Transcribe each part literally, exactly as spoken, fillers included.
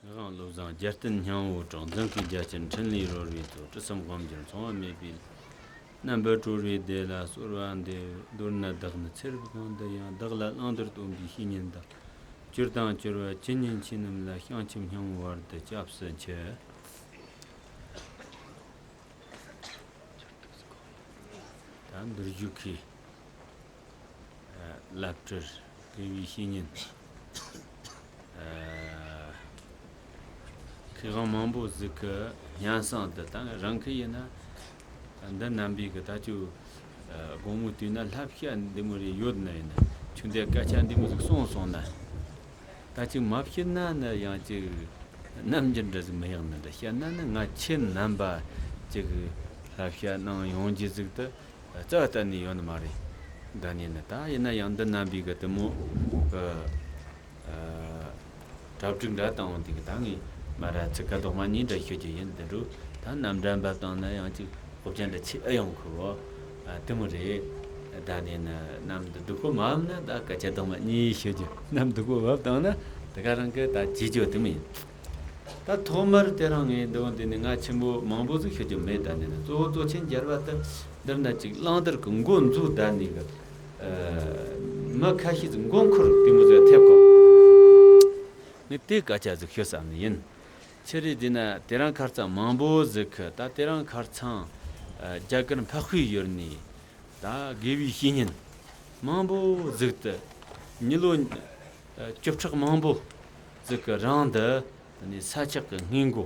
ངག་དབང་བློ་བཟང་རྒྱལ་བསྟན་སྙིང་པོ་དྲང་། འཛིན་བཀའི་རྒྱ་ཆེར་འཕྲིན་ལས་རོལ་པའི་མཚོ། དྲི་ཟབ་དབང་གྱུར་མཚུངས་པ་མེད་པའི་རྣམ་པར་གྲོལ་བའི་བདེ་ལ་གསོལ་བ་འདེབས། མདོར་ན་བདག་ནི་ཚེ་རབས་གང་དུ་ཡང་། བདག་ལ་བླང་དོར་སྟོན་པའི་བཤེས་གཉེན་དག། གྱུར་དང་འགྱུར་བ་ཇི་སྙེད་མཆིས་རྣམས་ལ། བྱང་ཆུབ་སྙིང་པོའི་བར་དུ་སྐྱབས་སུ་མཆི། ད་འདིར་བཞུགས་ཀྱི་བླ་སྤྲུལ་དགེ་བའི་བཤེས་གཉེན། མཁས་དབང་མང་པོ་ཟིག་གི་སྙན་སེང་འདི་ད་རང་གི་ཡིན་ན། འདི་རྣམ་པའི་གི་ད་ཅིག་དགོང་མོ་དུས་ན་བསླབ་བྱ་འདི་མོ་རེ་ཡོད་ན། ཡིན་ན་ཆུ་འདི་སྐད་ཆ་འདི་མོ་ཟིག་གསུངས་སོང་ན། ད་ཅིག་མ་བཤད་ན་ནི་ཡང་ཅིག་ནམ་རྒྱུན་འདྲ་ཟིག་མི་ཡག་ནི་འདྲ། བཤད་ན་ནི་ང་ཁྱེད་རྣམ་པ་ཅིག་བསླབ་བྱ་གནང་ཡོང་རྒྱུ་ཟིག་ཏུ་རྩ་བ་གཏན་ནས་ཡོད་ནི་མ་རེད། ད་ནི་ནི་ད་ཡིན་ན་ཡང་འདི་རྣམ་པའི་གི་དེ་མོ་གི་གྲ་སྒྲིག་འདྲ་བཏང་འོང་དེ་གི་ད་ངས་མ་ར་ཚིག་ཁ་དོག་མ་གཉིས་འདྲ་ཤོད་རྒྱུ་ཡིན། འདི་འགྲོ་ད་རྣམ་འདྲ་འབབ་བཏང་ན་ཡང་ཅིག་གོ་བརྡ་འདྲ་ཆེ་ཨེ་ཡོང་གི་བོ། ཨ་དེ་མོ་རེད། ད་ནི་ནི་གནམ་འདི་སྡུག་པོ་མ་བབས་ན་ད་སྐད་ཆ་དོག་མ་གཉིས་ཤོད་རྒྱུ། གནམ་སྡུག་པོ་བབས་བཏང་ན་དེ་ག་རང་གི་ད་བྱེད་རྒྱུ་དེ་མོ་ཡིན། ད་ཐོག་མར་དེ་རང་ངས་འདི་བོ་འདི་ནི་ང་ཆེན་པོ་མང་པོ་ཟིག་ཤོད་རྒྱུ་མེད། ད་ནི་ནི་གཙོ་བོ་གཙོ་ཆེན་རྒྱལ་བ་དེ་འདིར་ན་ཅིག་བླང་དོར་གི་འགོ་འཛུགས་ད་ནི་གི། ཨ་མི་ཁ་ཤས་ཟིག་མགོ་འཁོར་དེ་མོ་ཟིག་ཐེབས་གོ། ངས་དེ་སྐད་ཆ་ཟིག་ཤོད་བསམ་ནི་ཡིན། ཆི་རེད་ཟེར་ན་དེ་རིང་ཁ་རྩང་མང་པོ་ཟིག་གི་ད་དེ་རིང་ཁ་རྩང་ཨ་རྒྱ་གར་འཕགས་པའི་ཡུལ་ནས་ད་དགེ་བའི་བཤེས་གཉེན་མང་པོ་ཟིག་ཏུ་མི་ལོ་ཨ་བཅུ་ཕྲག་མང་པོ་ཟིག་གི་རིང་དུ་ད་ནི་ས་སྐྱ་གི་སྔས་མགོ་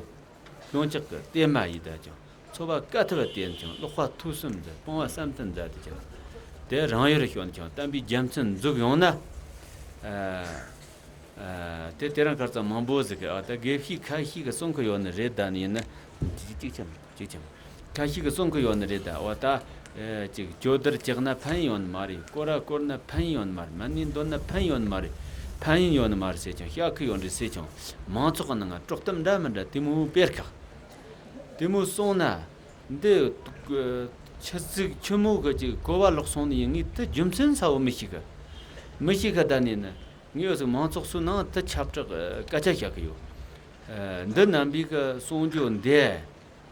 ལྗོངས་སྐྱ་གི་བརྟན་མ་ཡིན་ད་ཀྱང་། ཚོ་པ་དཀའ་ཐུབ་བསྟེན་ཀྱང་། ཀློག་པ་ཐོས་བསམ་མཛད། སྤོང་བ་བསམ་གཏན་མཛད་དེ་ཀྱང་། དེ་རང་ཡུལ་ཞོན་ཀྱང་བསྟན་པའི་རྒྱལ་མཚན་འཛུགས་ཡོང་ན། ཨ་ཨ་དེ་དེ་རིང་ཁ་རྩང་མང་པོ་ཟིག་གི་ཨ་ད་དགེ་བཤེས་ཁ་ཤས་ཀྱིས་གསུང་གི་ཡོད་ནི་རེད། ད་ནི་ཡིན་ན་གཅིག་གཅིག་ཅམ་གཅིག་ཅམ་ཁ་ཤས་ཀྱིས་གསུང་གི་ཡོད་ནི་རེད། ད་འོ་ད་ཨེ་ཅིག་ཇོ་དར་བཅག་ན་ཕན་ཡོད་ནི་མ་རེད། སྐོར་ར་བསྐོར་ན་ཕན་ཡོད་ནི་མ་རེད། མ་ཎི་འདོན་ན་ཕན་ཡོད་ནི་མ་རེད། ཕན་ཡོད་ནི་མ་རེད་ཟེར་ཀྱང་བཤད་གི་ཡོད་རེད་ཟེར་ཀྱང་མང་ཚོགས་ཀྱི་ནང་ང་དཀྲོག་གཏམ་འདྲ་མི་འདྲ་དེ་མོ་སྤེལ་ཁག་དེ་མོ་སོང་ན། འདི་ཆི་ཟིག་ཆི་མོ་གི་ཅིག་གོ་བ་ལོག་སོང་ནི་ཡིན། ངས་དེ་རྒྱུ་མཚན་ཚ་བོ་མི་ཤེས་གི། མི་ཤེས་གི། ད་ནི་ནི་ངས་འོ་ཟིག་མང་ཚོགས་སུ་ནང་དུ་ཁྱབ་བསྒྲགས་སྐད་ཆ་བཤད་གི་ཡོད། ཨ་འདི་རྣམ་པའི་གི་གསུང་རྒྱུ་འདི་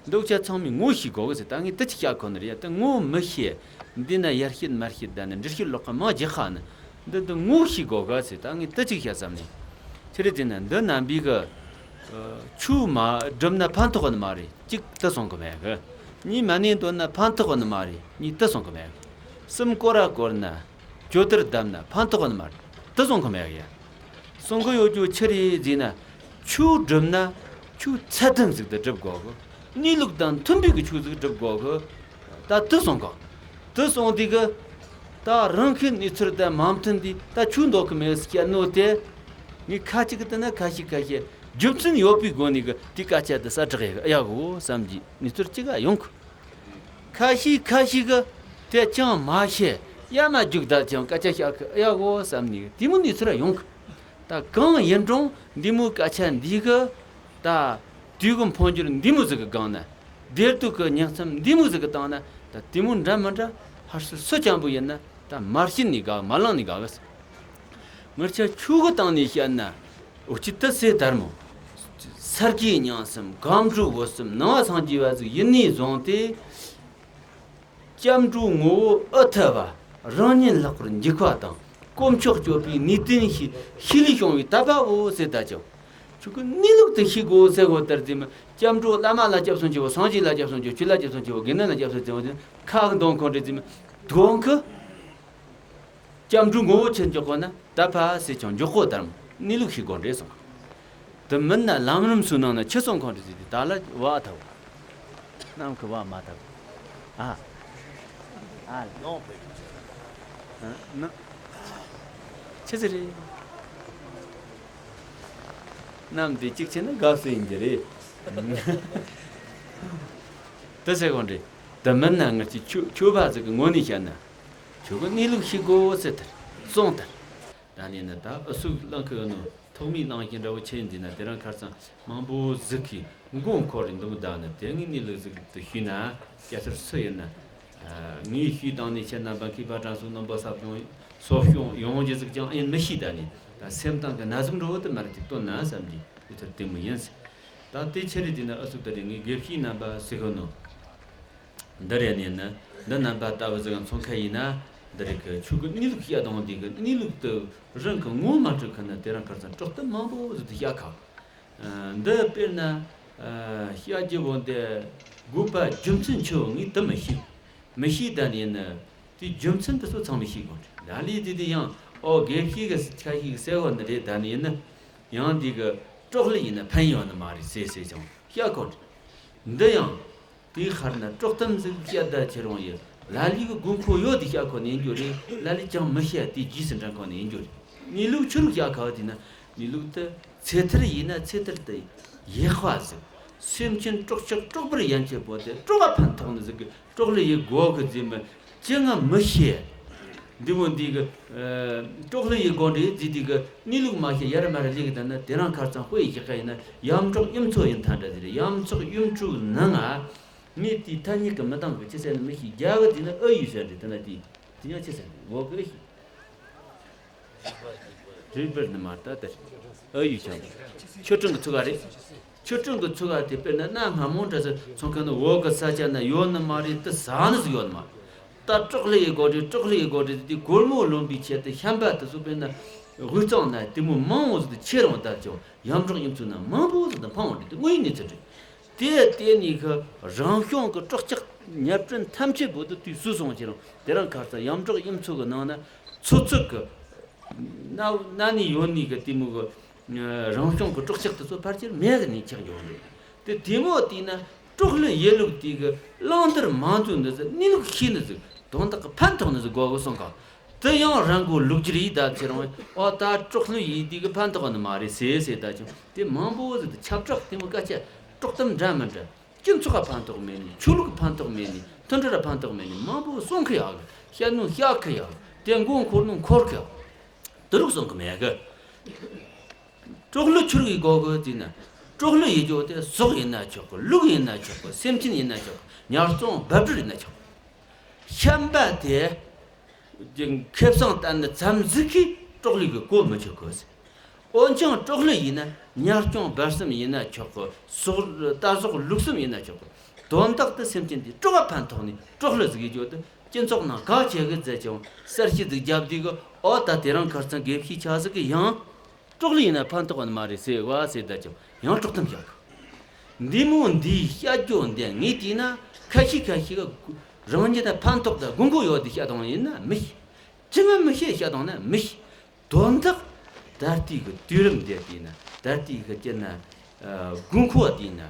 འདུག་ཆ་ཚང་མས་ངོ་ཤེས་དགོས་གི་ཟེར། ད་ངས་དེ་ཅིག་བཤད་གོ་ནི་རེད་ཡ། དེ་ངོ་མི་ཤེས། འདི་ན་ཡར་བཤད་མར་བཤད་ད་ནི་འགྲེལ་བཤད་ལོག་གི་མང་རྒྱག་ཁ་ནི། འདི་འདི་ངོ་ཤེས་དགོས་ག་ཟེར། ད་ངས་དེ་ཅིག་བཤད་བསམ་ནས། ཆི་རེད་ཟེར་ན་འདི་རྣམ་པའི་གི་ཆོས་མ་བསྒྲུབས་ན་ཕན་ཐོགས་ནི་མ་རེད། གཅིག་དེ་གསུང་གི་མེད་གི། གཉིས་མ་ཎི་འདོན་ན་ཕན་ཐོགས་ནི་མ་རེད། གཉིས་དེ་གསུང་གི་མེད་གི། གསུམ་སྐོར་ར་བསྐོར་ན་ཇོ་དར་བརྡབས་ན་ཕན་ཐོགས་ནི་མ་རེད། དེ་གསུང་གི་མེད་གི་ཡ། གསུང་གི་ཡོད་རྒྱུ་ཆི་རེད་ཟེར་ན། ཆོས་བསྒྲུབ་ན་ཆོས་ཚད་ལྡན་ཟིག་ཏུ་སྒྲུབ་དགོས་གི། གནས་ལུགས་དང་མཐུན་པའི་གི་ཆོས་ཟིག་སྒྲུབ་དགོས་གི། ད་དེ་གསུང་གི། དེ་གསུང་དུས་གི། ད་རང་གི་གནས་ཚུལ་དང་མ་མཐུན་དུས་ད་ཆོས་འདོགས་གི་མེད་ཟེར་བཤད་ནོ་དེ། ངས་ཁ་ཅིག་གི་བལྟས་ན་ཁ་ཤས་ཁ་ཤས་རྒྱུ་མཚན་ཡོད་པའི་སྒོ་ནས་གི་དེ་སྐད་ཆ་དེ་གསལ་བསྒྲགས་ཡག་གོ་བསམ་གྱི་གནས་ཚུལ་ཅིག་ག་ཡོང་གི། ཁ་ཤས་ཁ་ཤས་གི་དེ་ཅང་མ་ཤེས། ཡ་མ་རྒྱུགས་བསྡད་ཀྱང་སྐད་ཆ་བཤད་གི་ཡག་གོ་བསམ་ནས་དེ་མོ་གནས་ཚུལ་ཡོང་གི། ད་གང་ཡིན་རུང་འདི་མོའི་སྐད་ཆ་འདི་གི་ད་དུས་ཀྱི་འཕོ་འགྱུར་འདི་མོ་ཟིག་གི་སྒང་ན། བདེ་སྡུག་གི་ཉིང་མཚམས་འདི་མོ་ཟིག་གི་སྟེང་ན་ད་དེ་མོ་འདྲ་མི་འདྲ་ཧར་སུ་སུ་ཅང་པོ་ཡིན་ན་ད་མ་བཤད་ནས་དགའ། མ་ལངས་ནས་དགའ་གི། ངེད་ཆ་ཆོས་གི་སྟེང་ནས་བཤད་ན་འུ་ཅི་དེ་སེ་དར་མོ། སར་གྱི་ཉང་སམ་གམ་གྲུ་འོ་སམ་ནང་བ་སངས་རྒྱས་པ་ཟིག་ཡིན་ནས་བཟུང་སྟེ། སྐྱབས་འགྲོའི་ངོ་བོ་ཨི་ཐུབ་པ། རང་ཉིད་ལྷག་པར་འཇིགས་པ་དང་། དཀོན་མཆོག་སྤྱོད་པའི་ནུས་ལྡན་ཞིག་ཤུལ་ལས་བྱུང་བའི་དད་པའོ་ཟེར་ད་ཅིང་། ཁྱོད་ཀྱི་གནས་ལུགས་དེ་ཤེས་དགོས་ཟེར་གོ། དེར་དེ་མི་སྐྱབས་འགྲོ་བླ་མ་ལ་སྐྱབས་སུ་མཆིའོ། སངས་རྒྱས་ལ་སྐྱབས་སུ་མཆིའོ། ཆོས་ལ་སྐྱབས་སུ་མཆིའོ། དགེ་འདུན་ལ་སྐྱབས་སུ་མཆིའོ་ཟེར་ཁ་གི་འདོན་ཁོ་འདྲེ་དེ་མི་དགོན་གི། སྐྱབས་འགྲོའི་ངོ་བོ་ཆེར་འཇོག་དགོས་ན་དད་པ་ཟེར་ཀྱང་འཇོག་གོ། དེར་གནས་ལུགས་ཤེས་དགོས་འདྲེ་སོང་། དེ་མིན་ན་ལམ་རིམ་ཚོའི་ནང་ན་ཆི་གསུང་གང་འདྲ་ཟེར་དུས་ད་ལ་བ་ཐབས། ནམ་མཁའི་བ་མ་ཐབས། ཨ། ཨ། ན། ཆི་ཟིག་རེད། ནམ་དེ་གཅིག་ཆེ་ན་དགའ་བསུ་ཡིན་གྱི་རེད། དེ་ཟེར་གང་འདྲ། དེ་མིན་ན་ངར་གྱི་ཆོས་ཆོས་པ་ཟིག་གི་ངོ་ནས་བཤད་ན། ཆོས་གི་གནས་ལུགས་ཤེས་དགོས་ཟེར་ཐལ། གསུངས་ཐལ། ད་ནི་ནི་ད་ཨུ་ཚུགས་བླངས་ཁུ་ནོ་ཐོག་མའི་བླངས་ཤིང་འདྲ་བོ་ཆེ་འདི་ན་དེ་རིང་ཁར་སང་མང་པོ་ཟིག་གིས་མགོ་འཁོར་རེ་འདུག་ད་ནི་དེ་ངའི་གནས་ལུགས་ཟིག་ཏུ་ཞུས་ན་སྐྱ་སེར་སུ་ཡིན་ན། ངའི་ཤུལ་དང་ནི་ཁྱེད་རྣམ་པ་མཁས་པ་དྲང་སྲོང་རྣམ་པ་ཟབ་སྦྱོང་སོ་སྐྱོང་ཡོང་རྒྱུ་ཟིག་ཀྱང་ཡིན་མི་ཤེས། ད་ནི་ད་སེམས་གཏིང་གི་ན་ཟུག་འགྲོ་བོ་དུ་མར་གྱི་བཏོན་ན་བསམ་གྱི་དེ་ཚོར་དེ་མོ་ཡིན། ད་དེ་ཆེ་རེ་དེ་ན་ཨུ་ཚུགས་ད་རེ་ངའི་དགེ་བཤེས་རྣམ་པ་ཟིག་ནོ། འདི་རེད་ནས་ནི་འདི་རྣམ་པ་ལྟ་བུ་ཟིག་མཚོན་ཁ་ཡིན་ན། འདི་རེད་གི་ཆོས་གི་གནས་ལུགས་བཤད་དང་འདི་གི་གནས་ལུགས་དུ་རང་གི་ངོ་མ་འཕྲོད་ཁ་ན་དེ་རིང་ཁར་སང་དཀྲོག་གཏམ་མང་པོ་ཟིག་ཏུ་བཤད་ཁ། འདི་དཔེར་ན་བཤད་རྒྱུ་བོ་འདི་དགོས་པ་རྒྱུ་མཚན་ཆེ་བོ་ངས་དུ་མི་ཤེས། མི་ཤེས་ད་ནས་ནི་དེ་རྒྱུ་མཚན་དུ་ཚོ་ཚང་མི་ཤེས་གོ། ལ་ལས་དེ་དེ་ཡང་ཨོ་དགེ་བཤེས་གི་ཁ་ཤས་གི་གསལ་བོ་འདི་རེད། ད་ནས་ནི་ཡང་འདི་གི་དཀྲོག་ལེ་ཡིན་ན་ཕན་ཡོད་ནི་མ་རེད་ཟེར་ཟེར་ཀྱང་བཤད་གོ། འདི་ཡང་། དེའི་ཁར་ན་དཀྲོག་གཏམ་ཟིག་བཤད་ད་ཁྱེད་རང་ཡིན། ལ་ལས་གི་དགོས་མཁོ་ཡོད་དེ་བཤད་ཁོ་ནས་ཡིན་རྒྱུ་རེད། ལ་ལས་ཅང་མི་བཤད་དེ་རྗེས་སུ་འབྲང་ཁོ་ནས་ཡིན་རྒྱུ་རེད། གནས་ལུགས་ཆོས་ལུགས་བཤད་ཁ་བ་དེ་ན་གནས་ལུགས་དེ་ཚེ་ཐར་ཡིན་ན་ཚེ་ཐར་དེ་ཡག་པ་ཟིག་སེམས་ཅན་དཀྲོག་ཆག་དཀྲོག་པར་ཡན་ཆད་པོ་དེ་དཀྲོག་པ་ཕན་ཐོགས་ནི་ཟིག་གི་དཀྲོག་ལེ་ཡི་སྒོ་གི་རྫས་མི་ཅི་ང་མི་ཤེས། འདི་མོ་འདི་གི་ཨ་དཀྲོག་ལེ་ཡི་སྒོ་འདྲེ་རྫས་འདི་གི་གནས་ལུགས་མ་ཤེས་ཡར་མར་ལས་གི་ད་ན་དེ་རིང་ཁར་སང་དཔེ་ཡི་ཞིག་ག་ཡིན་ན་ཡམ་གྲོག་གཡུ་མཚོ་ཡིན་ཐ་འདྲ་ཟེར། ཡམ་གྲོག་གཡུ་མཚོའི་ནང་ང་། ངས་དེའི་ཐ་སྙད་ཀྱི་མི་འདང་གི་ཅི་ཟེར་ནི་མི་ཤེས། རྒྱ་གི་དེ་ནི་ཨ་ཡུ་ཟེར་འདི་དེ་ན་དེ་དེ་ཡང་ཅི་ཟེར་འདི་འོ་གི་ཨ་ཤེས། རི་བར་ནི་མ་ལྟ་དེར་ཨ་ཡུ་ཆང་ཆུ་ཀྲུང་གི་ཚུགས་ཀ་རེད། ཆུ་ཀྲུང་གི་ཚུགས་ཀ་དེ་དཔེར་ན་གནའ་སྔ་མོ་འདྲ་ཟེར་ཚོང་ཁང་ནི་འོ་གི་ས་ཆ་ན་ཡོད་ནི་མ་རེད། དེ་ཟ་ནི་ཟིག་ཡོད་ནི་མ་རེད། ད་དཀྲོག་ལེ་ཡི་སྒོ་རེད། དཀྲོག་ལེ་ཡི་སྒོ་རེད། དེ་སྒོར་མོ་ལོན་པའི་ཆེད་དུ་ཤམ་པ་དེ་ཚོ་དཔེར་ན་དབུས་གཙང་ན་དེ་མོ་མང་བོ་ཟིག་ཏུ་ཁྱེར་འོང་ད་ཅང་ཡམ་གྲོག་གཡུ་མཚོའི་ནང་མང་པོ་ཟིག་ཏུ་འཕངས་འོང་རེད། དེ་དངོས་ཡིན་གནས་ཚུལ་རེད། དེ་དེ་ནས་ཁོ་རང་བྱུང་གི་སྲོག་ཆགས་ཉ་སྤྲིན་ཐམས་ཅད་པོ་དེ་དུས་སུ་སོང་ཁྱེར་འོང་། དེ་རིང་ཁར་སང་ཡམ་གྲོག་གཡུ་མཚོ་གི་ནང་ན་ཚོ་ཚོད་གི་ན་ན་ནས་ཡོད་ནི་གི་དེ་མོ་གི་རང་བྱུང་གི་སྲོག་ཆགས་དེ་ཚོ་ཕལ་ཆེར་མེད་གི་ནས་ཆགས་ཡོང་རེད། དེ་དེ་མོ་དེ་ན་དཀྲོག་ལེ་ཡི་ལུགས་དེ་གི་བླང་དོར་མང་དུ་འདི་ཟེར་གནས་ལུགས་ཤེས་ནི་ཟིག་དོན་དག་གི་ཕན་ཐོགས་ནི་ཟིག་དགོས་གི་སོང་ག། དེ་ཡང་རང་མགོ་ལུག་རྒྱུ་རེད། ད་ཁྱེད་རང་ཨོ་ད་དཀྲོག་ལེ་ཡི་དེ་གི་ཕན་ཐོགས་ནི་མ་རེད་ཟེར་ཟེར། ད་ཅང་དེ་མང་པོ་ཟིག་དེ་ཁྱབ་བསྒྲགས་དེ་མོ་སྐད་ཆ་དཀྲོག་གཏམ་འདྲ་མི་འདྲ། སྤྱི་ཚོགས་ལ་ཕན་ཐོགས་མེད་ནི། ཆོས་ལུགས་ལ་ཕན་ཐོགས་མེད་ནི། མཐུན་སྒྲིལ་ལ་ཕན་ཐོགས་མེད་ནི་མང་པོ་གསུང་གི་ཡོད་གི། བཤད་ནོ་བཤད་གི་ཡོད་གི། དེ་མགོ་འཁོར་ནོ་འཁོར་གི་ཡོད་གི། དེ་རུ་གསུང་གི་མེད་གི། དཀྲོག་ལེ་ཆོས་ལུགས་ཀྱི་སྒོ་གི་དེ་ན་དཀྲོག་ལེ་ཡི་སྒོ་དེ་ཟོག་ཡིན་ན་ཆོག་གི། ལུག་ཡིན་ན་ཆོག་གི། སེམས་ཅན་ཡིན་ན་ཆོག་གི། ཉ་རྩོམ་འབབ་སྒྲོལ་ཡིན་ན་ཆོག་གི། ཤམ་པ་དེ་ཀྱི་ཁེ་བཟང་བསྟན་ནི་ཙམ་ཟིག་གིས་དཀྲོག་ལེ་གི་གོ་མི་ཆོད་གི་ཟེར། འོན་ཀྱང་དཀྲོག་ལེ་ཡིན་ན་ཉ་རྐྱང་འབར་གསུམ་ཡིན་ན་ཆོག་གི། ཟོག་རྟ་ཟོག་ལུག་གསུམ་ཡིན་ན་ཆོག་གི། དོན་དག་ཏུ་སེམས་ཅན་དེ་དཀྲོག་པ་ཕན་ཐོགས་ནི་དཀྲོག་ལེ་ཟིག་གི་རྒྱུ་དེ་སྤྱི་ཚོགས་ནང་ག་བྱེད་གི་ཟེར་ཀྱང་གསལ་བཤད་ཟིག་རྒྱབ་དུས་གི་ཨོ་ད་དེ་རིང་ཁར་སང་དགེ་བཤེས་ཆ་ཟིག་གི་ཡང་དཀྲོག་ལེ་ཡིན་ན་ཕན་ཐོགས་ནི་མ་རེད་ཟེར་བ་ཟེར་ད་ཀྱང་ཡང་དཀྲོག་གཏམ་བཤད་གི། འདི་མོ་འདིའི་བཤད་རྒྱུ་འདི་ངས་བལྟས་ན་ཁ་ཤས་ཁ་ཤས་གི་རང་ཉིད་ལ་ཕན་ཐོགས་དང་དགོས་མཁོ་ཡོད་དེ་བཤད་སྟངས་ཡིན་ན་མི་ཤེས། ཅི་ང་མི་ཤེས་བཤད་སྟངས་ན་མི་ཤེས། དོན་དག་ད་ལྟའི་གི་དུས་རིམ་འདི་བལྟས་ན། ད་ལྟའི་གི་སྤྱིར་ན་དགོས་མཁོ་བལྟས་ན།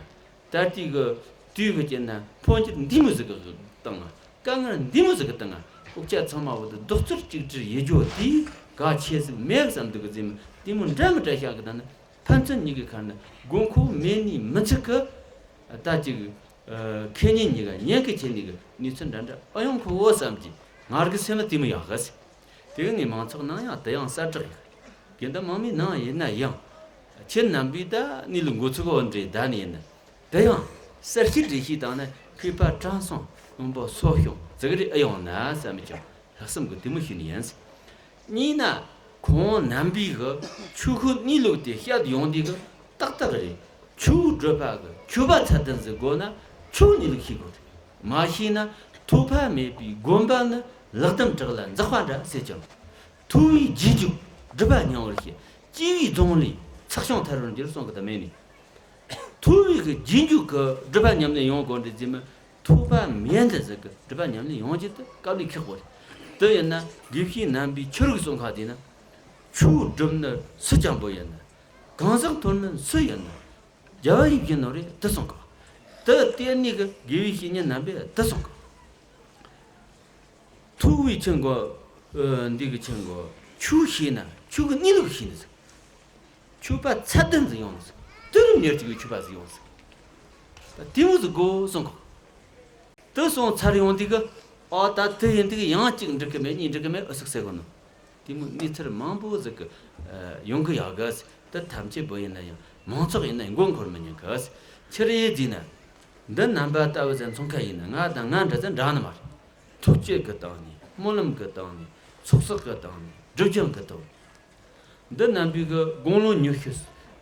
ད་ལྟའི་གི་དུས་གི་སྤྱིར་ན་འཕོ་འགྱུར་འདི་མོ་ཟིག་གི་སྟེང་ང་། དཀའ་ངལ་འདི་མོ་ཟིག་གི་སྟེང་ང་། ཕྱོགས་ཆ་ཚང་མ་བོ་དུ་རྡོག་རྩལ་གཅིག་སྒྲིལ་ཡེ་རྒྱུ་དེ་གལ་ཆེ་ཟིག་མེད་བསམ་འདུག་གི་ཟེར་མི་དེ་མོ་འདྲ་མི་འདྲ་བཤད་གི། ད་ནི་ཕན་ཚུན་གཉིས་ཀྱི་ཁར་ནི་དགོས་མཁོ་མེད་ནི་མི་ཚིག་གི། ད་ཅིག་ཁེ་ཉིན་གཉིས་ཀ་ཉན་གི་ཆེ་ནི་གི་གནས་ཚུལ་འདྲ་འདྲ་ཨ་ཡོང་ཁོ་བོ་བསམ་གྱི་ངར་གི་སེམས་ལ་དེ་མོ་ཡག་གི་ཟེར། དེ་གི་ངས་མང་ཚོགས་ནང་ཡང་དེ་ཡང་གསལ་བསྒྲགས་ཡིན། དགེ་འདུན་མང་མོས་ནང་ཡིན་ན་ཡང་། ཁྱེད་རྣམ་པས་ད་གནས་ལུགས་འགོ་ཚུགས་འོ་འདྲེ་ད་ནི་ཡིན་ན། དེ་ཡང་གསལ་བཤད་འགྲེལ་བཤད་བཏང་ན་མཁས་པ་དྲང་སྲོང་རྣོན་པོ་སོ་སྐྱོང་ཟིག་རེ་ཨེ་ཡོང་ན་བསམ་ཀྱང་ལྷག་བསམ་གི་དེ་མོ་ཞུ་ནི་ཡིན། གཉིས་ན་ཁོང་རྣམ་པའི་གི་ཆོས་ཤུགས་གནས་ལུགས་དེ་བཤད་ཡོང་དུས་གི་ཏག་ཏག་རེད། ཆོས་སྒྲུབ་པ་གི་ཆོས་པ་ཚད་ལྡན་ཟིག་དགོས་ན་ཆོས་གནས་ལུགས་ཤེས་དགོས་རེད། མ་ཤེས་ན་ཐོགས་པ་མེད་པའི་དགོན་པ་ནི་ལག་བསྡམས་བྲག་ལ་འཛེགས་པ་འདྲ་ཟེར་ཀྱང་། ཐོས་པའི་རྗེས་འཇུག་སྒྲུབ་པ་ཉམས་པར་བྱེད། སྐྱེས་པའི་རྫོང་ལས་ཚེགས་ཆུང་ཐར་བར་འགྱུར་གསུང་གི་ད་མེད་ནི། ཐོས་པའི་གི་རྗེས་འཇུག་གི་སྒྲུབ་པ་ཉམས་ལེན་ཡོང་དགོས་འདྲི་ཟེར་མི། ཐོས་པ་མེད་འདི་ཟིག་གི་སྒྲུབ་པ་ཉམས་ལེན་ཡོང་རྒྱུ་དེ་དཀའ་ལས་ཁག་པོ་རེད། དེ་ཡིན་ན་དགེ་བཤེས་རྣམ་པའི་ཆོས་རིག་གསུང་ཁག་དེ་ན། ཆོས་སྒྲུབ་ནི་སུ་ཅང་པོ་ཡིན་ན། གང་ཟག་མཐོ་དམན་སུ་ཡིན་ན་རྒྱལ་བ་ཡིན་གྱི་ནོ་རེད་དུ་གསུང་གི། དུ་དེ་ནི་གི་དགེ་བའི་བཤེས་གཉེན་རྣམ་པས་དུ་གསུང་གི། ཐུགས་ཀྱི་ཆེན་གོ། འདི་གི་ཆེན་གོ། ཆོས་ཤེས་ན་ཆོས་ཀྱི་གནས་ལུགས་ཤེས་ནི་ཟིག། ཆོས་པ་ཚད་ལྡན་ཟིག་ཡོང་ཟིག། དུས་རབས་ཉེར་གཅིག་པའི་ཆོས་པ་ཟིག་ཡོང་ཟིག། ད་དེ་མོ་ཟིག་དགོས་གསུང་གི། དུ་སོང་ཚར་ཡོང་དུས་གི། ཨོ་ད་དུ་ཡིན་དུས་ཡང་གཅིག་འགྲིག་གི་མེད། གཉིས་འགྲིག་གི་མེད། ཨུ་ཟིག་ཟེར་གོ་ནོ། དེ་མོ་གནས་ཚུལ་མང་པོ་ཟིག་གི་ཡོང་གི་ཡོད་གི། དུ་ཐམས་ཅད་པོ་ཡིན་ན་ཡང་མང་ཚོགས་ཡིན་ན་མགོ་འཁོར་མི་ཉན་གི། ཆི་རེད་ཟེར་ན། འདི་རྣམ་པ་ལྟ་བུ་ཟེར་མཚོན་ཁ་ཡིན་ན་ང་དང་ང་འདྲ་ཟེར་འདྲ་ནི་མ་རེད། ཐུགས་བསྐྱེད་ཀྱི་སྟེང་ནས། སྨོན་ལམ་གྱི་སྟེང་ནས། ཚོགས་གསོག་གི་སྟེང་ནས། སྒྲིབ་སྦྱང་གི་ཐོག། འདི་རྣམ་པའི་གི་དགུང་ལོ་ཉི་ཤུ།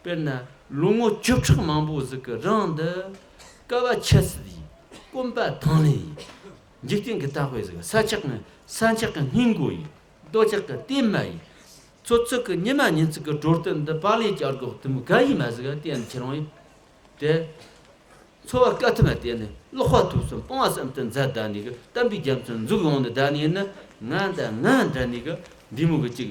དཔེར་ན་ལོ་ངོ་བཅུ་ཕྲག་མང་པོ་ཟིག་གི་རིང་དུ་དཀའ་བ་ཆེ་སི་ཡིས། སྐོམ་པ་དང་ལེན་ཡིས། འཇིག་རྟེན་གྱི་ལྟ་དཔེ་ཟིག། ས་ཆག་གི་ས་ཆག་གི་སྔས་མགོ་ཡིས། རྡོ་ཆག་གི་གཏེར་མ་ཡིས། ཚོད་ཚོད་ཀྱི་ཉི་མ་ཉིན་ཚིག་གི་གྲོལ་སྟོན་འདི་པཱ་ལིའི་བྱ་རྒོད་དུ་མོ་ག་ཡིས་མ་ཟིག་ག་དེ་ཡང་ཁྱེད་རང་ཡིན། དེ། འཚོ་བ་དཀའ་ཐུབ་མ་དེ་ནི་ཀློག་པ་ཐུབ་སོང་སྤོང་བ་བསམ་དུ་མཛད་ད་ནི་གི་བསྟན་པའི་རྒྱ་མཚོ་འཛུགས་ཡོང་ནི་ད་ནི་ནི། ང་ད་ང་འདྲ་ནི་གི་འདི་མོ་གི་ཅིག་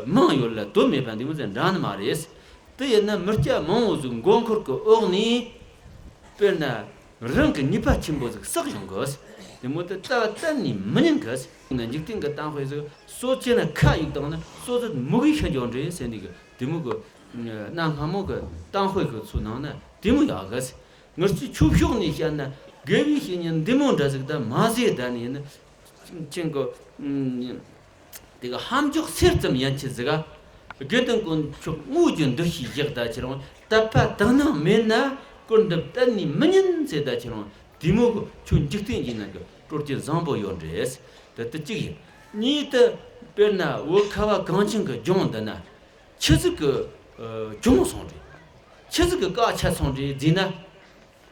མང་ཡོད་ལ་དོན་མེད་པ་འདི་མོ་ཟེར་འདྲ་ནི་མ་རེད། དེ་ཡིན་ན་མི་སྐྱ་མང་བོ་ཟིག་མགོ་འཁོར་གི་འོག་ནས། དཔེར་ན་རང་གི་ཉེས་པ་ཆེན་པོ་ཟིག་བསགས་ཡོང་གི། དེ་མོ་དེ་ལྟ་བ་གཏན་ནས་མི་ཉན་གི། ན་འཇིག་རྟེན་གི་གཏམ་དཔེ་ཟིག་སོ་ཆེ་ན་ཁ་ཡིག་དང་ན་སོ་ཚོད་མུ་གེ་ཤི་འཇོག་འདྲེ་ཟེར་ནི་གི་དེ་མོ་གི་གནའ་སྔ་མོ་གི་གཏམ་དཔེ་གི་ཚོ་ནང་ན་དེ་མོ་ཡོད་གི། ངར་ཚོས་ཆོས་ཕྱོགས་ནས་བཤད་ན་དགེ་བའི་བཤེས་གཉེན་འདི་མོ་འདྲ་ཟིག་ད་མ་ཟེར་ད་ནས་ནི། ཅན་གོ། དེ་ག་ཧམ་འཇོག་སེར་ཙམ་ཡན་ཆད་ཟིག་ག། དགེ་འདུན་དཀོན་མཆོག་དངོས་ཀྱི་འདུ་ཤེས་བཞག་ད་ཁྱེད་རང་དད་པ་དག་སྣང་མེད་ན་སྐུར་འདེབས་གཏན་ནས་མི་ཉན་ཟེར་ད་ཁྱེད་རང་དེ་མོ་གི་ཁྱོད་འཇིག་རྟེན་གྱི་ནང་གི་སྲོལ་རྒྱུན་བཟང་པོ་ཡོད་འདྲེས། དེ་དེ་གཅིག་ཡིན། གཉིས་དེ་དཔེར་ན་བོད་ཁ་བ་གངས་ཅན་གི་ལྗོངས་འདི་ན། ཆི་ཟིག་གི་ཨ་གྱོང་སོང་རེད། ཆི་ཟིག་གི་བཀག་ཆ་སོང་རེད་ཟེར་ན།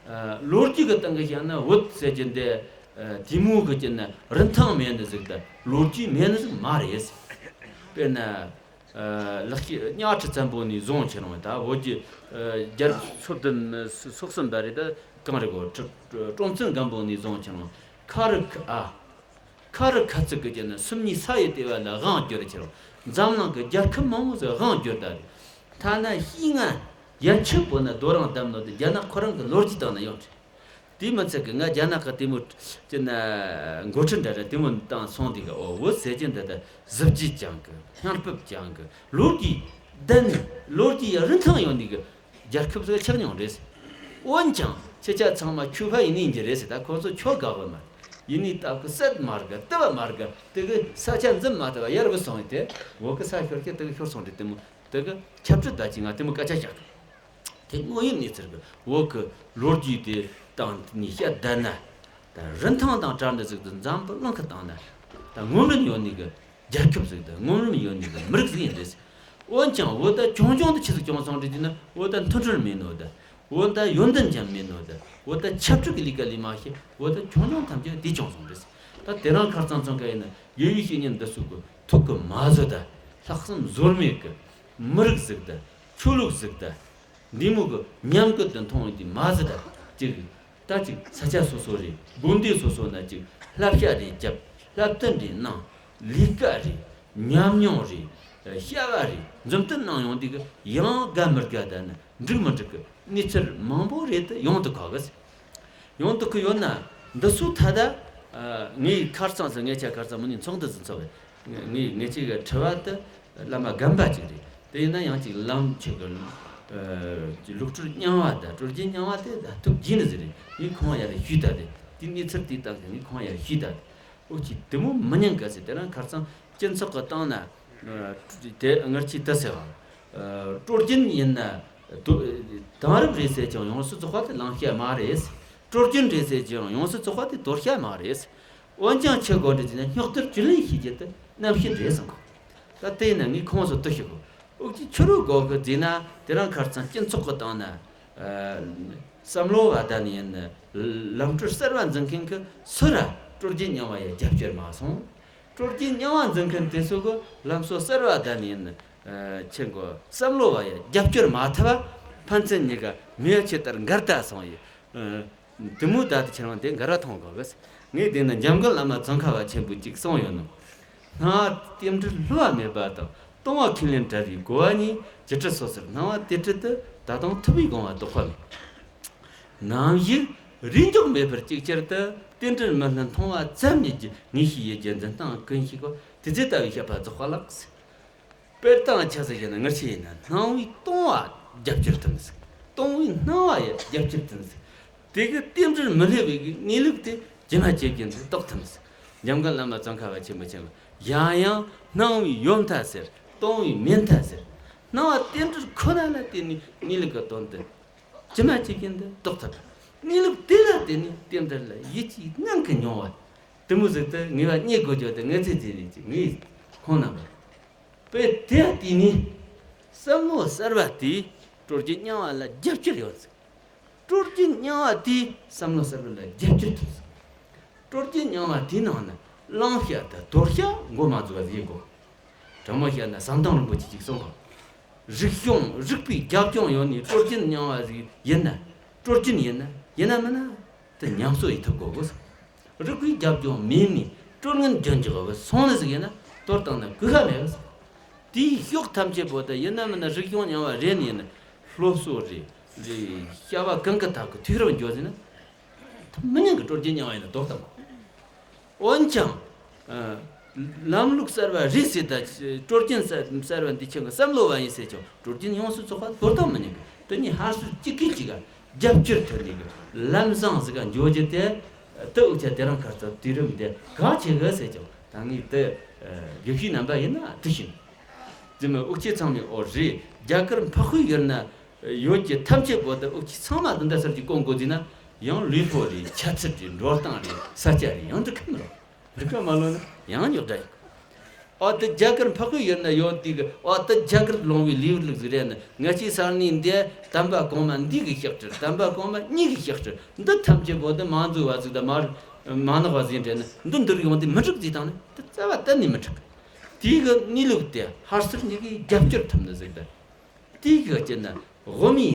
ཨ་ལོ་རྒྱུས་ཀྱི་སྟེང་གི་བཤད་ན་བོད་ཟེར་རྒྱུ་འདི་ཨ་དེ་མོ་གི་རྒྱུ་ན་རིན་ཐང་མེད་ནི་ཟིག་དང་ལོ་རྒྱུས་མེད་ནི་ཟིག་མ་རེད། དཔེར་ན་ཨ་ལག་ཤེས་གཉའ་ཁྲི་བཙན་པོ་ནས་བཟུང་ཁྱེར་འོང་ད་བོད་ཀྱི་ཨ་རྒྱལ་སོ་བདུན་སོ་གསུམ་པ་རེད། ད་གང་རེད་གོ། ཁྲི་སྲོང་བཙན་སྒམ་པོ་ནས་བཟུང་ཁྱེར་འོང་ཁ་རི་ཁ་ཨ། ཁ་རི་ཁ་ཚིག་གི་རྒྱུ་ནི་སུམ་གཉིས་ས་ཡི་ལྟེ་བ་ལ་དབང་བསྒྱུར་ཕྱིར། འཛམ་གླིང་གི་རྒྱལ་ཁབ་མང་བོ་ཟིག་དབང་བསྒྱུར་ད་རེད། ཐ་ན་ཤེས་ང་། ཡན་ཆད་པོ་ན་རྡོ་རིང་བསྡམས་ནོ་དེ་རྒྱ་ནག་ཁོ་རང་གི་ལོ་རྒྱུས་སྟེང་ན་ཡོད་རེད། དེ་མི་ཚད་གི་ང་རྒྱ་ནག་གི་དེ་མོ་ཅི་ན་འགོ་ཁྲིད་འདྲ་རེད། དེ་མོ་བཏང་སོང་དེ་གི་ཨོ་བོད་ཟེར་རྒྱུ་འདི་ད་གཟི་བརྗིད་ཅན་གི་སྙིང་སྟོབས་ཅན་གི་ལོ་རྒྱུས་ལྡན་ནི་ལོ་རྒྱུས་ཡ་རིན་ཐང་ཡོད་ནི་གི་རྒྱལ་ཁབ་ཟིག་ཆགས་མྱོང་རེད། འོན་ཀྱང་ཁྱེད་ཅག་ཚང་མ་ཆོས་པ་ཡིན་ནི་འགྱུར་རེད་ཟེར། ད་ཁོ་ཚོ་ཆོས་དགའ་བ་མ་ཡིན་ནི་སྟབས་ཀྱི་སད་མ་རྒ་ལྟ་བ་མ་རྒ་དེ་གི་ས་ཆ་འཛིན་མ་ཐུབ་པ་ཡར་བུད་སོང་ཡི་དེ་འོག་གི་ས་ཤོར་ཁྱེད་དེ་གི་ཤོར་སོང་རེད། དེ་མོ་དེ་གི་ཁྱབ་ཁྲིད་ད་ཅི་ང་དེ་མོ་སྐད་ཆ་བཤད་གི། དེ་དངོས་ཡོད་གནས་ཚུལ་གི་འོག་གི་ལོ་རྒྱུས་དེ་བཏང་ནས་བཤད་བསྡད་ན། ད་རིན་ཐང་དང་བྲལ་འདྲ་ཟིག་ཏུ་འཛམ་བུ་གླིང་གི་སྟེང་ན་ད་ངོམ་རིན་ཡོད་ནི་གི་རྒྱལ་ཁབ་ཟིག་དང་ངོམ་རིན་ཡོད་ནི་གི་མི་རིགས་ཟིག་ཡིན་རེད། འོན་ཀྱང་བོད་ད་ཆུང་ཆུང་དུ་ཆི་ཟིག་བྱུང་སོང་རེད་ཟེར་ན། བོད་ད་མཐུན་སྒྲིལ་མེད་ནོ་ད། བོད་ད་ཡོན་ཏན་ཅན་མེད་ནོ་ད། བོད་ད་ཆབ་སྲིད་ཀྱི་ལས་ཀ་ལས་མ་ཤེས། བོད་ད་ཆུང་ཆུང་ཐམས་ཅད་དེ་བྱུང་སོང་རེད། ད་དེ་རིང་ཁ་རྩང་ཚང་ཀ་ཡིན་ན་དགེ་བའི་བཤེས་གཉེན་འདི་ཚོ་གི་ཐུགས་ཀྱི་མ་བཟོད་ད། ལྷག་བསམ་ཟོལ་མེད་ཀྱི་མི་རིགས་ཟིག་ད། ཆོས་ལུགས་ཟིག་ད། འདི་མོ་གི་ཉམས་ཀྱི་དུ་མཐོང་ཡོང་དུས་མ་ཟད་ད་ཅིག་ད་ཅིག་ས་ཆ་སོ་སོ་རེད། དགོན་སྡེ་སོ་སོ་ན་ཅིག་བསླབ་བྱ་རེ་བརྒྱབ། བསླབ་སྟོན་རེ་གནང་། ལས་ཀ་རེ། ཉམས་མྱོང་རེ། བྱ་བ་རེ་མཛུབ་སྟོན་གནང་ཡོང་དུས་གི་ཡང་དགའ་མི་དགའ་ད་ནི་འགྲིག་མི་འགྲིག་གི་གནས་ཚུལ་མང་པོ་རེད་དུ་ཡོང་དུ་ཁག་གི། ཡོང་དུ་ཁུ་ཡོད་ན་འདི་ཚོ་ད་ད་ངའི་ཁར་ཚང་ཟེར། ངའི་ཆ་ཁར་ཚང་མི་ནི་ཚོགས་འདུ་ཟིན་ཚོགས་བས། ངས་ངས་ཅིག་གི་ཁྲི་བ་དེ་བླ་མ་རྒན་པ་ཅིག་རེད། དེ་ཡིན་ན་ཡང་ཅིག་ལམ་ཆེ་གི་ལུགས་སྲོལ་རྙིང་བ་དང་སྲོལ་རྒྱུན་རྙིང་བ་དེ་ད་ཐུགས་དགྱེས་ནི་ཟིག་རེད། ངས་ཁོང་ཡར་ཞུས་ད་དེ་དེ་གནས་ཚུལ་དེ་བཏང་གི་ངས་ཁོང་ཡར་ཞུས་ད་དེ། ཨོ་ཅིག་དེ་མོ་མི་ཉན་ག་ཟེར། དེ་རིང་ཁར་ཚང་སྤྱི་ཚོགས་གི་སྟེང་ན་དེ་ངར་ཅིག་དེ་ཟེར་བ། སྲོལ་རྒྱུན་ཡིན་ན་དུ་དེང་རབས་རེད་ཟེར་ཀྱང་ཡོངས་སུ་རྫོགས་པ་དེ་བླང་བྱ་མ་རེད། སྲོལ་རྒྱུན་རེད་ཟེར་ཀྱང་ཡོངས་སུ་རྫོགས་པ་དེ་དོར་བྱ་མ་རེད། འོན་ཀྱང་ཆི་དགོས་འདྲི་ཟེར་ན་རྙོག་དྲ་བཅུད་ལེན་བྱེད་རྒྱུ་དེ་རྣམ་ཤེས་རེད་གསུང་གོ། ད་དེ་ཡིན་ན་ངས་ཁོང་ཚོ་དུ་ཞུ་གོ། ཨུག་ཅི་ཆུ་རུ་དགོས་གི་ཟེར་ན། དེ་རིང་ཁར་ཚང་སྤྱི་ཚོགས་གི་སྟེང་ན་ཨ་བསམ་བློ་བ་དང་ཡིན་ལམ་སྲོལ་གསར་བ་འཛིན་མཁན་གི་སུ་ར་སྲོལ་རྒྱུན་རྙིང་བ་ཡ་རྒྱབ་སྐྱོར་མ་སོང་། སྲོལ་རྒྱུན་རྙིང་བ་འཛིན་མཁན་དེ་ཚོ་གི་ལམ་སྲོལ་གསར་བ་དང་ཡིན་ཨ་ཆེ་གོ་བསམ་བློ་བ་ཡ་རྒྱབ་སྐྱོར་མ་ཐུབ་པ་ཕན་ཚུན་གཉིས་ཀ་མེ་ཆེ་ལྟར་འགལ་ཟླ་སོང་ཡི། ཨ། དེ་མོ་ད་ལྟ་ཁྱེད་རང་དེ་འགལ་བ་མཐོང་དགོས་གི། ངས་དེ་ན་འཇམ་མགོན་བླ་མ་ཙོང་ཁ་པ་ཆེན་པོས་ཅིག་གསུངས་ཡོད་ནོ། སྣང་བ་རྟེན་འབྲེལ་བསླུ་བ་མེད་པ་དང་ སྟོང་བ་ཁས་ལེན་བྲལ་བའི་གོ་བ་གཉིས། ཇི་སྲིད་སོ་སོར་སྣང་བ་དེ་སྲིད་དུ། ད་དུང་ཐུབ་པའི་དགོངས་པ་ལྡོག་པ་མེད། རྣམ་གཞག་རིས་འཇོག་མེད་པར་ཅིག་ཅར་དུ། རྟེན་འབྲེལ་མི་སྣང་མཐོང་བ་ཙམ་ཉིད་ཀྱི། ངེས་ཤེས་ཡིད་ཀྱི་འཛིན་སྟངས་ཀུན་ཤེས་གོ། དེ་ཚེ་ལྟ་བའི་བཤད་པ་རྫོགས་པ་ལགས། དཔེར་བཏང་ཆ་ཟིག་བཤད་ན། ངར་ཆེ་ཡིན་ན་སྣང་བས་སྟོང་བ་རྒྱབ་སྐྱོར་ཐུབ་མི་སྲིད། སྟོང་བས་སྣང་བ་ཡང་རྒྱབ་སྐྱོར་ཐུབ་མི་སྲིད། དེ་གི་རྟེན་འབྲེལ་མི་སླེབས་པའི་གི་གནས་ལུགས་དེ་ཇི་མ་ཇི་བཞིན་དུ་རྟོགས་ཐུབ་མི་སྲིད། འཇམ་མགོན་བླ་མ་ཙོང་ཁ་པ་ཆེན་པོ་མཁྱེན་པ། ཡང་ཡང་སྣང་བས་ཡོད་མཐའ་ཟེར། སྟོང་བས་མེད་མཐའ་ཟེར། སྣང་བ་རྟེན་འབྲེལ་ཁོ་ན་ལ་བརྟེན་ནས་གནས་ལུགས་ཀྱི་དོན་དེ་ཇི་མ་ཇི་བཞིན་དུ་རྟོགས་ཐུབ། གནས་ལུགས་དེ་ལ་བརྟེན་ནས་རྟེན་འབྲེལ་ལ་ཡིད་ཀྱི་ངང་གིས་མྱོང་བ། དེ་མོ་ཟིག་ཏུ་ངེས་པ་རྙེད་དགོས་རྒྱུ་དེ་ངེས་ཚིག་ཅིག་རེད་ཅེས་ངས་ཁོང་རྣམ་པ། དཔེ་དེ་ལ་བརྟེན་ནས་བསམ་བློ་གསར་བ་དེས་སྲོལ་རྒྱུན་རྙིང་བ་ལ་རྒྱབ་སྐྱོར་ཡོད་ཟིག། སྲོལ་རྒྱུན་རྙིང་བ་དེས་བསམ་བློ་གསར་བ་ལ་རྒྱབ་སྐྱོར་ཐུབ་ཟིག། སྲོལ་རྒྱུན་རྙིང་བ་དེའི་ནང་ན་གླེང་བྱ་དང་དོར་བྱ་མགོ་མ་འཛུགས་པ་ཟིག་ཡིན་དགོས། དྲང་མོ་བཤད་ན་ཟམ་གདོང་རིན་པོ་ཆེ་གཅིག་གསུངས་གོ། རིག་གཞུང་རིག་པའི་རྒྱབ་ལྗོངས་ཡོད་ནས་སྲོལ་རྒྱུན་རྙིང་བ་ཟིག་ཡིན་ན། སྲོལ་རྒྱུན་ཡིན་ན་ཡིན་ན་མིན་ན་དེ་ཉམས་གསོ་ཡེ་ཐུབ་དགོས་གོ། རིག་པའི་རྒྱབ་ལྗོངས་མེད་ནས་སྲོལ་ངན་རྒྱུན་འཇགས་པ་སོང་ནི་ཟིག་ཡིན་ན་དོར་བཏང་ན་གོ་ཁ་མེད་གི། དེའི་ཕྱོགས་ཐམས་ཅད་པོ་དེ་ཡིན་ན་མིན་ན་རིག་གཞུང་རྙིང་བ་རེད་ནི་ཡིན་ན། སློབ་གསོ་རེད། རེད། བྱ་བ་གང་གི་ཐད་ཀྱི་ཐུགས་རབ་འགྱོ་ཟིན་ན། མི་ཉན་གི། སྲོལ་རྒྱུན་རྙིང་བ་ཡིན་ན་དོར་བཏང་། འོན་ཀྱང་། ཨ། ལམ་ལུགས་གསར་བ་རེད་ཟེར་ད། སྲོལ་རྒྱུན་གསར་གསར་བ་འདི་ཁྱེད་ཀྱི་བསམ་བློ་བ་ཡིན་ཟེར་ཀྱང་སྲོལ་རྒྱུན་ཡོངས་སུ་རྫོགས་པ་དོར་བཏང་མི་ཉན་གི། དེ་ནི་ཧར་སུ་གཅིག་གིས་གཅིག་ག་རྒྱབ་སྐྱོར་ཐོན་ནས་གི་ལམ་བཟང་ཟིག་ག་འགྱོ་རྒྱུ་དེ། དེ་འུ་ཅག་དེ་རིང་ཁ་སང་དུས་རིམ་འདི་གལ་ཆེ་གི་ཟེར་ཀྱང་ད་ངས་དེ། ཨ། དགེ་བཤེས་རྣམ་པ་ཡིན་ན་དེ་བཞིན། དེ་མིན་འུ་ཅག་ཚང་མས། ཨོ་རེད། རྒྱ་གར་འཕགས་པའི་ཡུལ་ན་ཡོད་རྒྱུ་ཐམས་ཅད་པོ་དེ་འུ་ཅག་ཚང་མ་དེ་འདྲ་ཟེར་གྱི་སྐོང་དགོས་ཟིན་ན། ཡང་ལུས་པོ་རེད། ཆབ་སྲིད་རེད། འགྲོ་སྟངས་རེད། ས་ཆ་རེད། ཡང་འགྲིག་གི་མི་རེད། འགྲིག་གི་མ་ལོན་ན་ཡང་རྙོག་དྲ་ཡོད། ཨོ་དེ་རྒྱ་གར་འཕགས་པའི་ཡུལ་ན་ཡོད་དུས་ཀྱི། ཨོ་དེ་རྒྱ་གར་ལུང་པའི་ལུས་ལུགས་ཟིག་རེད་ན། ང་ཅིག་ས་གནས་འདི་དམ་པ་གོང་མ་འདི་གི་ཞབས་ཕྱི། དམ་པ་གོང་མ་གཉིས་གི་ཞབས་ཕྱི། འདི་ཐམས་ཅད་པོ་དེ་མ་འཛུལ་བ་ཟིག་དང་མ་མ་ནག་པ་ཟིག་འདྲེན་ན། འདི་འདིར་ཡོང་དུས་མི་འགྲིག་ཟིག་བཏང་ན་དེ་རྩ་བ་གཏན་ནས་མི་འགྲིག། དེའི་གི་གནས་ལུགས་དེ་ཧར་སེར་གཉིས་ཀས་རྒྱབ་སྐྱོར་ཐུབ་ནི་ཟིག་དང་། དེའི་གི་སྤྱིར་ན་དབུ་མའི།